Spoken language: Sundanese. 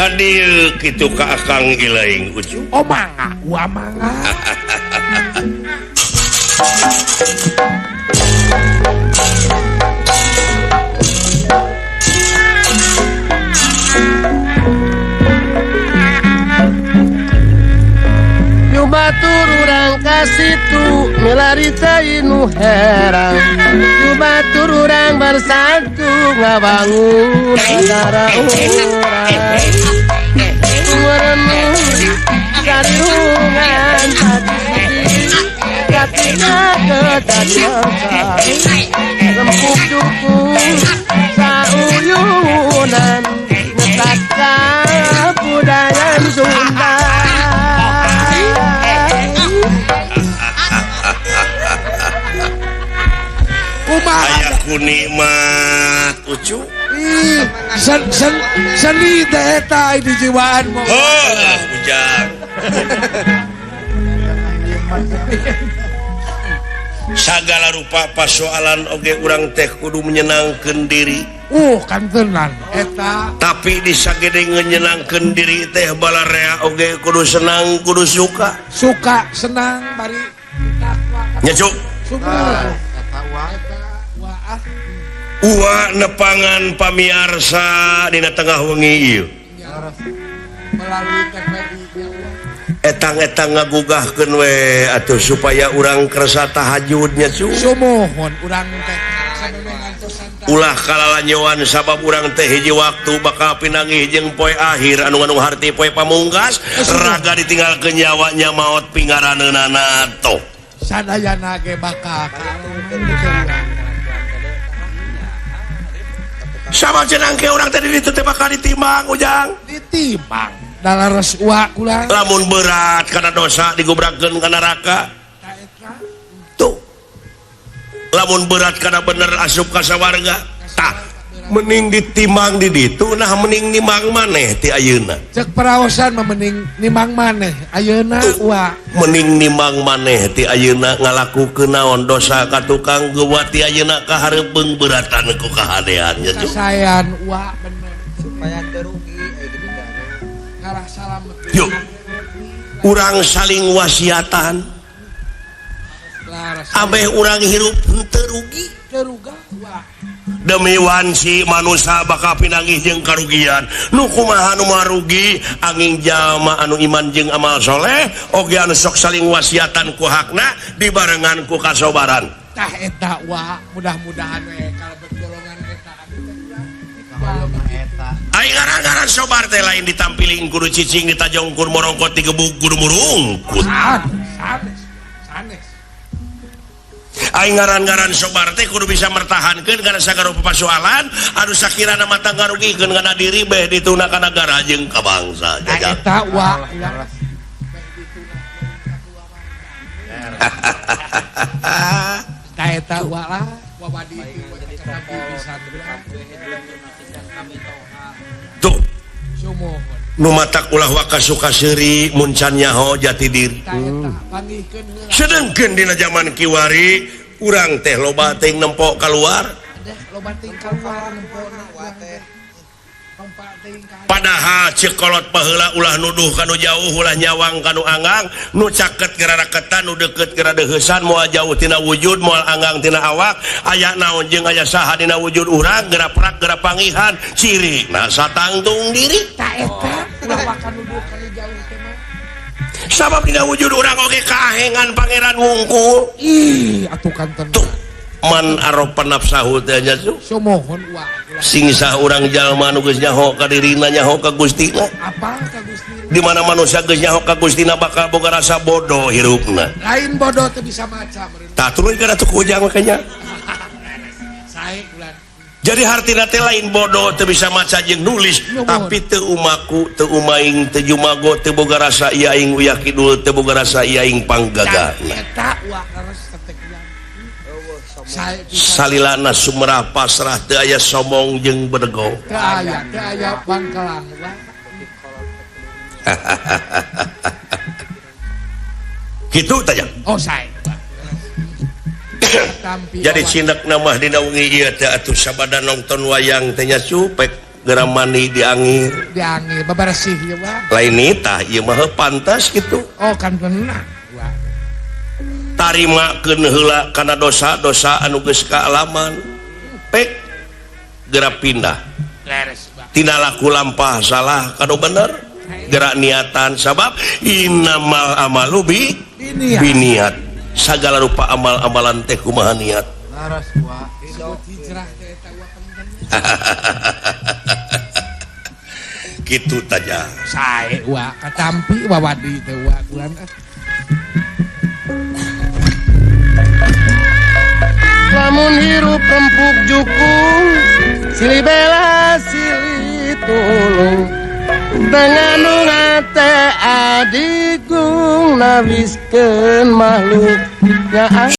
Ka dieu kitu ka Akang Ilaing Ucu. Oh mangga, wa mangga. Batur urang ka situ milari teh nu herang. Batur urang bersatu ngabangun negara urang. Merenung sarungan hati katina ketanyakan rempuk dukung sauyunan ngetak budaya Sunda. Aya ku nikmat Ucu. Ih, seni teh eta di jiwaan mah. Oh, ujang. Sagala rupa pasoalan oge urang teh kudu menyenangkeun diri. Kan tenan eta. Tapi di sagede nyenangkeun diri teh balarea oge kudu senang, kudu suka. Suka senang bari takwa. Nya cuk. Uwa nepangan pamiarsa dina tengah wengi ieu. Etang-etang ngagugahkeun we atuh supaya urang kersa tahajudnya cu. Sumuhun urang teh ulah kalalanyoan sabab urang teh hiji waktu bakal pinanggih jeung poe akhir anu ngandung harti poe pamungkas raga ditinggalkeun nyawanya maot pingaraneunana toh. Sadayana ge bakal sama cenang ke urang tadi ditu teh bakal ditimbang Ujang. Ditimbang dalares uak kula. Lamun berat karena dosa digubrakeun ka neraka. Tuh. Lamun berat karena bener asup ka sawarga. Tah, mending ditimbang di ditu nah mending nimbang maneh ti ayeuna. Cek paraosan mah mending nimbang maneh ayeuna uak. Mending nimbang maneh ti ayeuna ngalakukeun naon dosa ka tukang gewa ti ayeuna ka hareupeung beratan ku kahadean nya cu. Kasayan uak bener supaya teu rugi euy ngarah salamet. Yuk. Urang saling wasiatan. Abeh urang hirup henteu rugi. Teu ruga uak. Demi wanci manusia bakal pinanggih jeung karugian. Nu kumaha nu marugi angin jalma anu iman jeung amal soleh oge anu sok saling wasiatan ku hakna dibarengan ku kasobaran. Tah eta wa mudah-mudahan we kalebet golongan eta abdi teh eta. Ai ngaran-ngaran sobar teh lain ditampiling kudu cicing ditajongkur morongkot digebug kudu murungkut. Sanes sanes. Aing ngaran-ngaran sobar teh kudu bisa mertahankeun kana sagala pasoalan anu sakirana mata ngarugikeun kana diri beh dituna ka nagara jeung ka bangsa. Eta wa ta eta wa lah wa wadi tuh nu matak ulah waka suka seuri mun can nyaho jati diri. Sedengkeun dina zaman kiwari urang teh loba teuing nempo kaluar. Padahal ceuk kolot baheula ulah nuduh kanu jauh ulah nyawang kanu anggang nu caket geura raketan nu deukeut geura deuheusan moal jauh tina wujud moal anggang tina awak aya naon jeung aya saha dina wujud urang geura prak geura pangihan ciri nah satangtung diri. Ta eta ulah waka nuduh kanu jauh teh mah sabab dina wujud urang oge kaahengan pangeran wungkul. Ih atuh kanten tuh man aropa nafsahu teh nya sumuhun wa sing sah urang jalma nu geus nyaho ka dirina nyaho ka Gustina. Apa ka Gustina? Di mana manusia geus nyaho ka Gustina bakal boga rasa bodoh hirupna. Lain bodoh teu bisa maca meureun. Tah tuluy kana tuh ujang makanya. Sae ulan. Jadi hartina teh lain bodoh teu bisa maca jeung nulis, tapi teu umaku, teu umaing, teu jumago, teu boga rasa ieu aing uyah kidul, teu boga rasa ieu aing panggagana. Eta wa leres teh ulang. Salilana sumerah pasrah teu aya somong jeung bedego. Teu aya bangkelang. Kitu tah jang. Oh sae. Jadi cindak nama dina wengi ieu teh atuh sabada nonton wayang teh nya supek Geura mandi diangir. Diangir babaresih ieu mah. Lain nitah ieu mah pantas kitu. Oh kan bener. Tarimakeun heula kana dosa-dosa anu geus kaalaman. Pek geura pindah. Leres, Pak. Tina laku lampah salah kanu bener. Gerak niatan sabab innamal amalu bi biniat. Sagala rupa amal-amalan teh kumaha niat. Laras wa. Hijrah teh eta wa penting. Kitu taja. Sae wa katampi wawadi teh wa kulan. Lamun hirup rempuk jukung silih bela silih tulung tengah teh adigung nawiskeun makhluk nya.